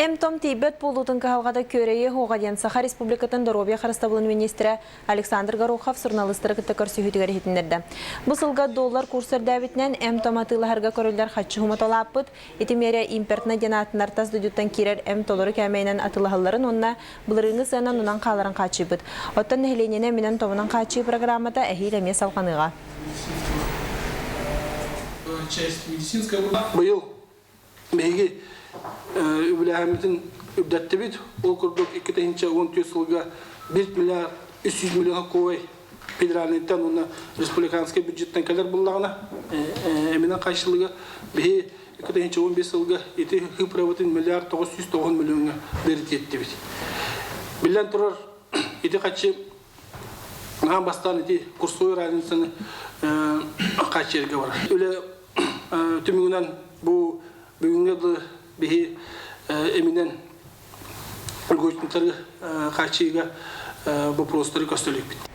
Эм-том тиийбэт буолуутун кыһалҕата күөрэйиэ уһуоҕа диэн Саха Республикатын доруобуйа харыстабылын министрэ Александр Горохов суруналыыстары кытта көрсүһүүтүгэр иһитиннэрдэ. Бу сылга доллар курса үрдээбитинэн эм-том атыылаһарга көрүллэр харчы хуматалааппыт. Ити миэрэ импортнай диэн аатынар тас дойдуттан киирэр эм толору кээмэйинэн атыылаһалларын уонна былырыыҥҥы сыана оннунан хааларын хааччыйбыт. Оттон нэһилиэнньэни эминэн-томунан хааччыйыы программата эһиил эмиэ салҕаныаҕа. Часть медицинская. Быйыл Биһиги үбүлээһиммитин үрдэттибит. Ол курдук 2014 сылга 1 миллиард 300 миллион кубай федеральныйтан уонна республиканскай бюджеттан кэлэр буллаҕына эминэн хайшылыга биһи 2015 сылга ити хыпрабытын миллиард 990 миллионга бэритиэттибит. Биллэн турар, ити хаччы аан бастаан ити курсовой разницаны хааччыйарга барар. Үлэ түмүгүнэн бу бүгүҥҥэ дылы биһи эминэн льготниктары хааччыйыыга боппуруостары көстөлүкпүт.